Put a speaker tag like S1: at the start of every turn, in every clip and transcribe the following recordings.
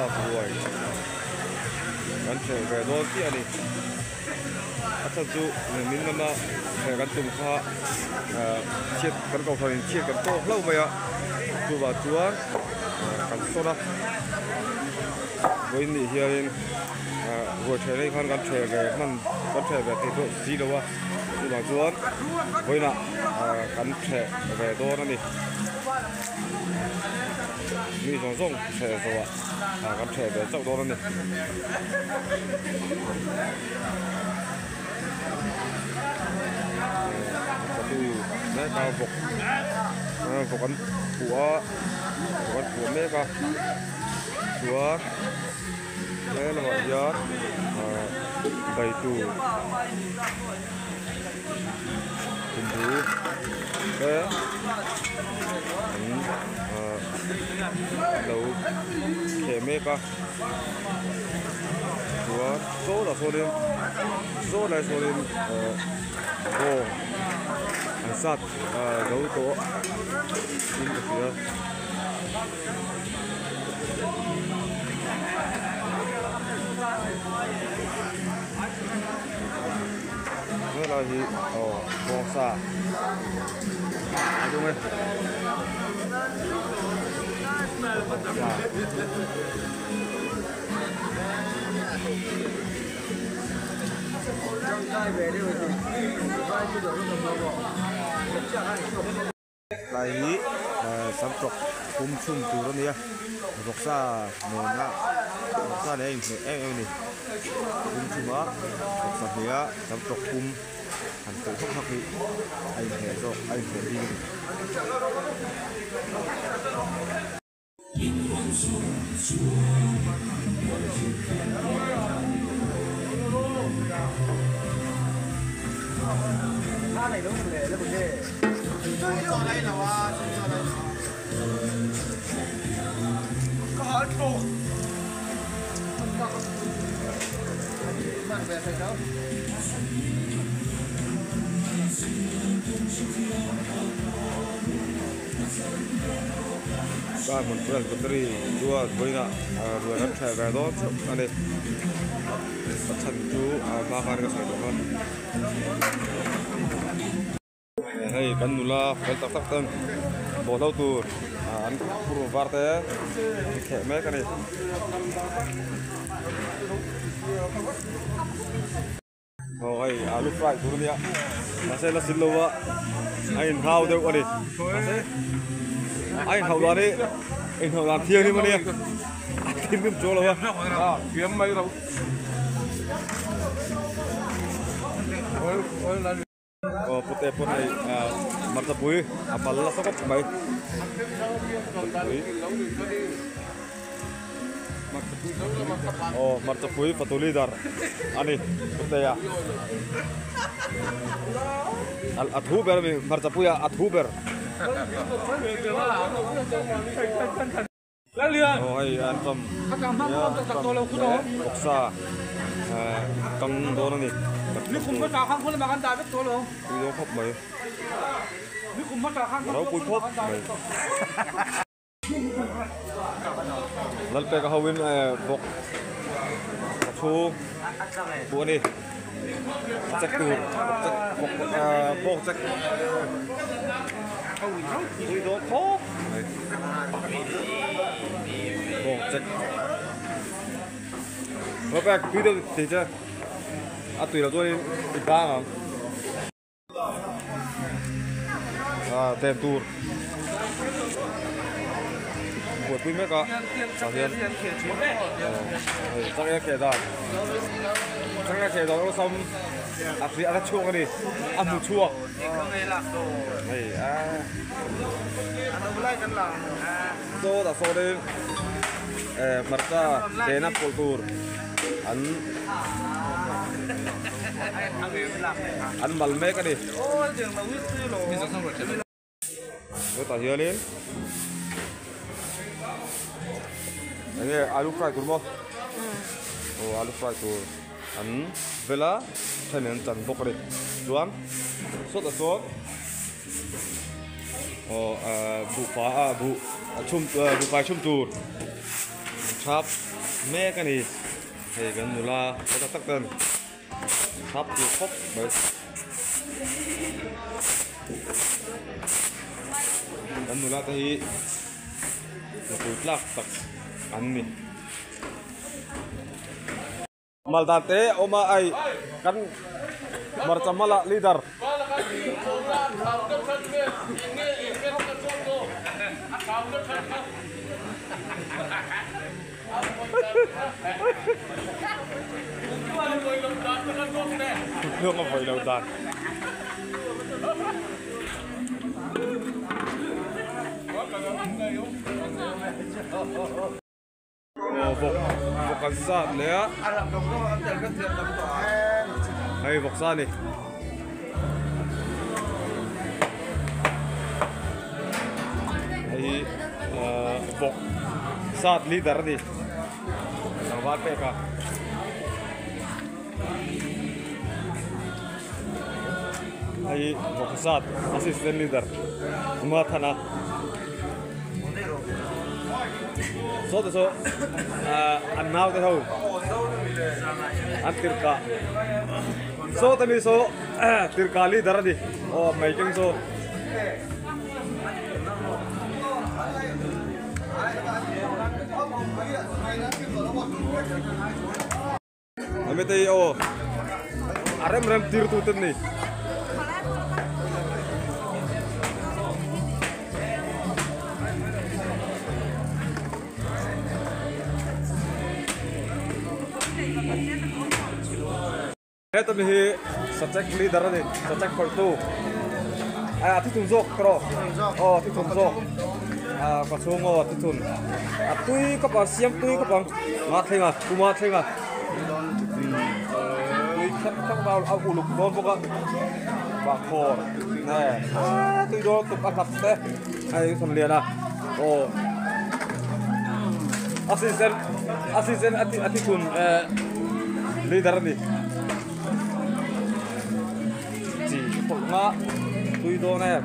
S1: Christmas ruai kan ṭheh ve dawn chiah a ni. A chhan chu min lama ṭheh kan tum kha chhiat kan kohhran in chhiat kan tawk hlauh mai a, chuvah chuan kan sawn a. Vawiin nih hianin ruai ṭheh lai khan kan ṭheh ve hman kan ṭheh ve thei tawh si lo a, chuvah chuan vawiinah kan ṭheh ve dawn a ni. Mi zawng zawng ṭheh zawhah kan ṭheh ve chauh dawn a ni. Patu mek a vawk vawk an phuah a vawk an phuah mek a chuan he lamah hian baitu khumbu te an lo kheh mek a chuan sawtah sawnin saw lai sawnin bawng an sat zo tawh in ka hria. Helai hi aw bawngsa a dum e bawngsa. Tlai hi samtawk pum chhum tur a nia vawksa nena vawksa nen a inhmeh em em a ni pum chhum a vawksa hnih a samtawk pum han tawlh hawk hawk hi a inhmeh zawk a inhmeh bik a ni. Car hmun presbytery chuan vawiinah ruai kan ṭheh ve dawn chauh a ni. A chhan chu a hma khan ka sawi tawh kha. Hei kan nula fel tak tak ten bawlhlo tur an phur var te an kheh mek a ni. Aw hei alu fry tur ania mahse la sil lova a inhau deuh a ni mahse a inhauh dan hi inhauh dan thianghlim ania a thinrim chuang lo a
S2: fiam mai lo
S1: aw pute pawn hei hmarcha pui a mal nasa khawp mai pui. Aw hmarchapui fatu leader a ni Putea a thu ber a ni hmarchapui ah a thu ber aw hei an chawm vawksa kang dawn a ni tui dawn khawp mai ropui khawp mai. Lalpeka hoin bawk a chhung pawh a ni check tur bawk bawk check tui dawn khawp mai bawk check Lalpek tui deuh thei che a tui loh chuanin i bang ang. Ah ten tur buaipui mek a tah hian hei changel kheh dan changel kheh dan awlsam a hria a chhuak a ni a hmu chhuak hei a sawtah sawnin eh hmarcha chena pawlh tur an. An mal mek a ni. Hetah hianin enge alu fry tur maw? Aw alu fry tur an vel a thenin an chan bawk a ni. Chuan sawtah sawn aw buhpa a buh a chhum buhfai chhum tur. thap mek a ni hei kan nula hausa tak ten thap tur khawp mai kan nula te hi nupui tlak tak an ni. Maldan te a awm a ai kan hmarcha mala leader. Thuthlung a vawi lo dan. Aw vawk vawk an zat leh a hei vawk sa a ni hei hi ahh vawk zat leader a ni tlangval pek a. Hei vawk zat assistant leader Mathana saw te saw an nau te ho an tirhkah saw te mi saw tirhkah leader a ni aw mai keng saw. Amete hi aw a rem rem tir tu te ni. Heta mi hi Sachek leader a ni, Sachek khawihtu. A thithun zawk ka rawh. Aw thithun zawk. A ka chhung aw thithun. A tui khawp a, siam tui khawp ang. Ma thleng a, kuma thleng a. Tui khep khep a, a uluk dawn bawk a. Bahkhawr nge a tui dawn tuk a hlap te. Hei thawn lian a. Aw. Assistant assistant a thithun leader a ni. Chi phawrh nga tui dawn em.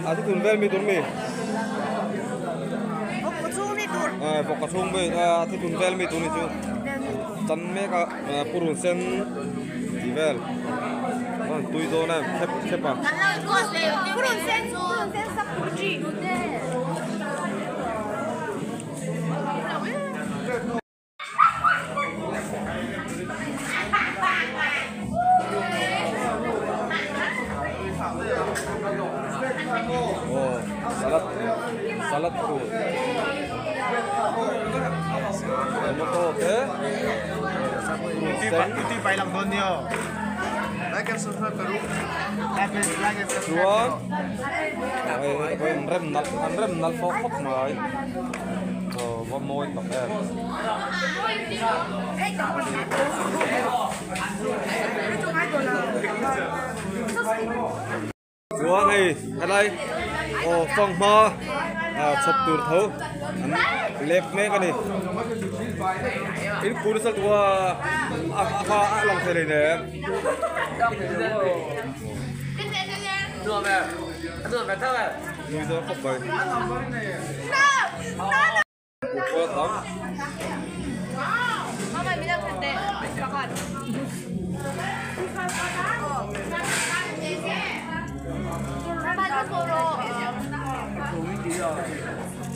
S1: A chu tun vel mi tur mi.
S2: Vawk chhung mi tur.
S1: Eh vawk chhung mi a chu tun vel mi tur ni chu. Chan mek a purun sen tih vel. An tui dawn em khep khep a.
S2: Purun sen purun sen sak tur chi.
S1: Aw salad salad tur tomato te chuan hei an rem nalh an rem nalh tawh khawp mai. Aw va mawi tak em. Chuan hei helai aw fanghma chhawp tur tho an lep mek a ni. In khur nasa lutuk a a kha a lang thei hleinem. Nui dawn khawp mai. Kukua tam.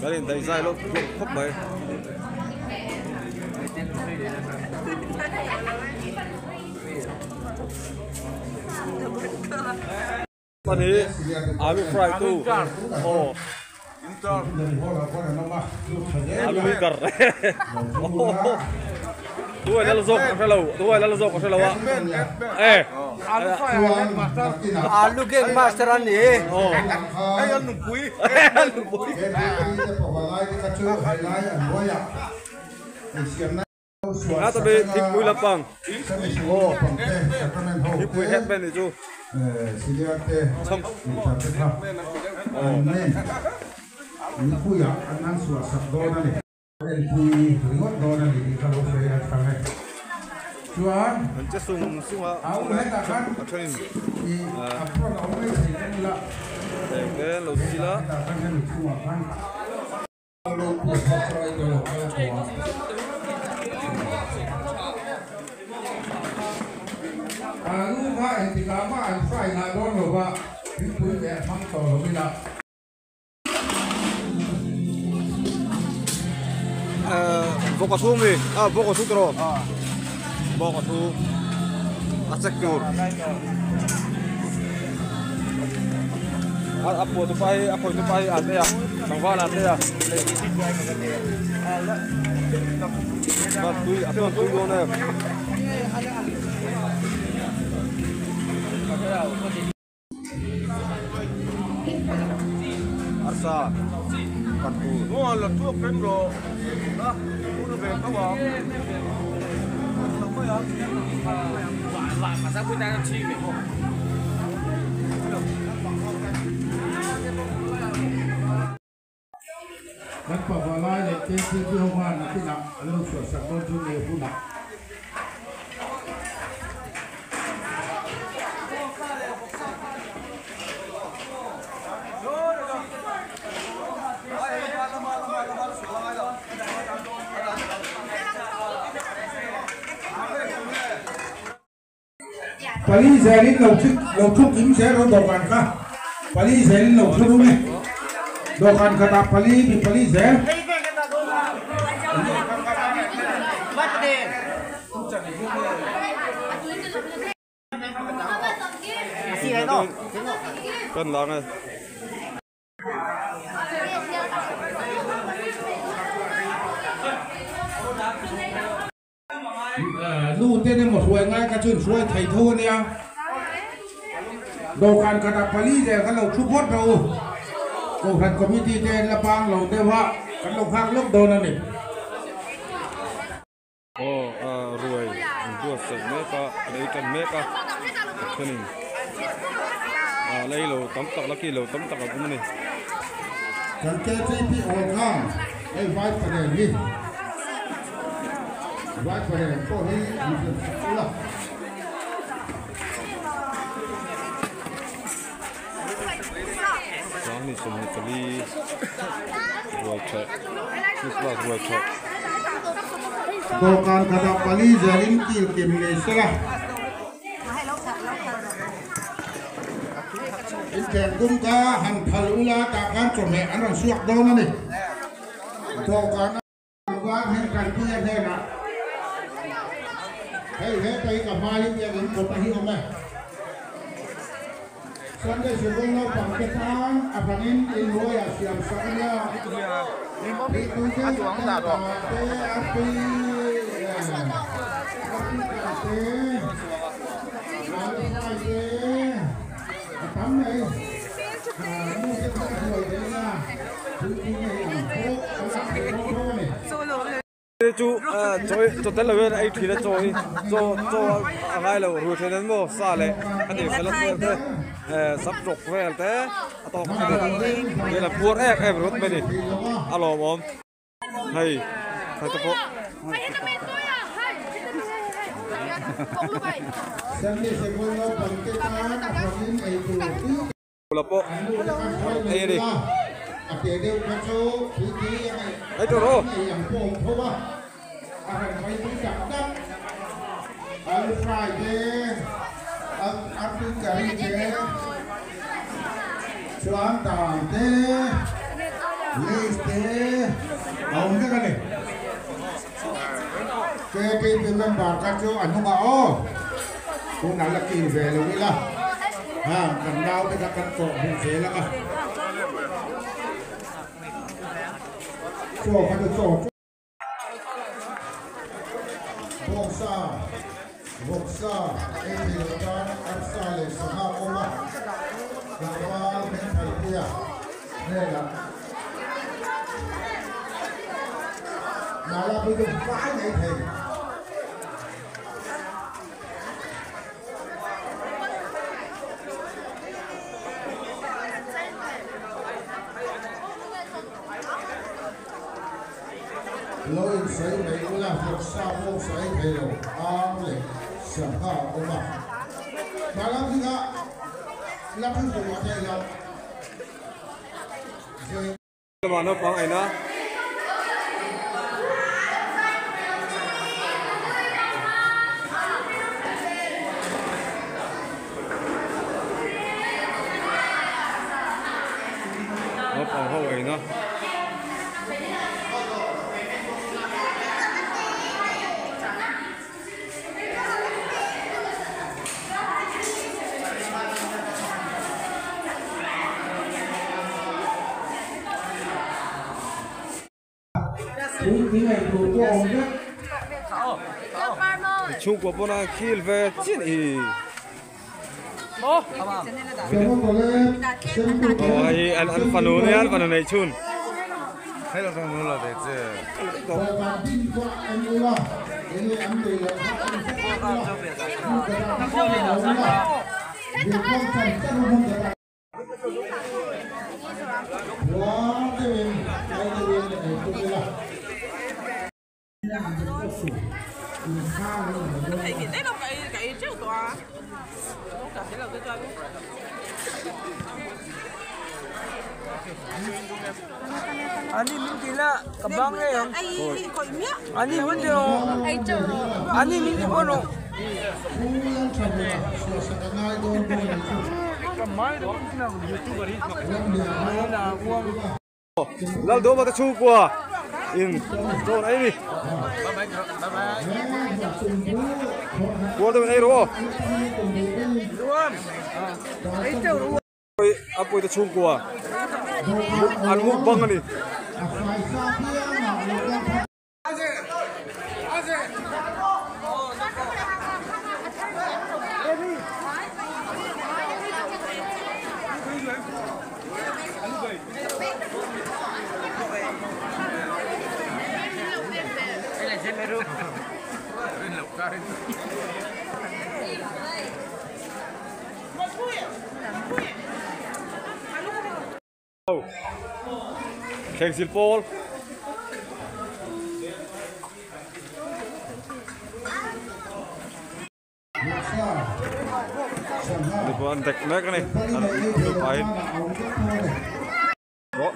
S1: Kan indaihzai lawk lawk khawp mai. Ani alu fry tu aw alu leader tuai lal zawk ka hrelo tuai lal zawk ka hrelo a e
S3: alu gang master an ni
S1: aw
S3: hei an nupui
S1: an nupui A ta be thingpui lampang aw thingpui headman nih chu chhang aw. An che sung sung a a thenin eng te an lo chil a. Vawk a chhung mi a vawk a chhung tawh vawk a chhung a check tur a a pawh tupa hi a khawi tupa hi a te a tlangval a te a tui a chuan tui dawn em. Arsa kan tur la tuak reng rawh a hun ve tho ang
S4: Kan pavalai leh KTP ho khan nakinah an lo chhuahsak dawn chu nge hunah. Pali zelin lo thu lo thu kim zel rawh dawhkan kha pali zelin lo thu rum e dawhkan khatah pali mi pali zel.
S1: Kan lang e.
S4: Nu te emaw hruai ngai kha chuan hruai thei tho a nia dawhkan khatah pali zel kha lo thu phawt rawh u kohhran committee te an la pang lo deuh a kan lo nghak lawk dawn a ni.
S1: Aw ruai an buatsaih mek a an ei tan mek a a thenin lei lo tam tak la ki lo tam tak an awm a ni.
S4: Kan KTP awl khan hei vai paren hi vai paren pawh hi an hriat sak ula.
S1: Sanghnih 24 ruai theh Christmas ruai theh.
S4: Dawhkan khatah pali zelin kil kim nei sela. Inthleng kum kha han phal ula tah khan chawhmeh an rawn suak dawn a ni. Dawhkan a vang hian Tanpuia hnenah hei heta hi ka hma hi biakinn kawta hi awm e. Sunday sikul naupang te tan a hranin inhnuaiah siam sak a nia. Thih tui te, Delta te, Artui Artui te, Lalfai te, a tam mai. Nu te kha a hruai ve nia, thil tui nei ang pawh a lak theih dawn tho a ni.
S1: Chu chaw chaw tel lo hian ei thin a chaw hi chaw chaw a ngai lo rui then an maw sa leh a ni salad vel te sap tawk vel te a tawk a ni hian a puar em em ringawt mai a ni a lawmawm hei hei te pawh. La pawh ei a ni. Ei tawh rawh.
S4: KTP member kha chu a hnungah aw tunah la kil ve lo ila hang kan nau te kha kan kawh hmuh zel ang a chaw kha chu chaw bawksa vawksa ei thei lo tan arsa leh sangha awm a tlangval hmingthalpuia hnenah Nala pui chu vai mai thei. Lo insawi mai
S1: Mà nó có này nó còn hậu ấy nó Trung Quốc bọn nó khi về chín thì ôi anh anh phản ứng anh phản ứng này chun
S3: hay là thằng nó là để chứ
S5: Ani min tila kabang eh. Ani min tilo. Ani min tilo.
S1: Lal do mà ta chu qua in rồi ấy đi. Qua tôi ấy rồi. Apoi ta chung qua. Ăn muk bang ani. Keng sil Paul. Đi qua ăn thịt này cái này, ăn được phải. Đó.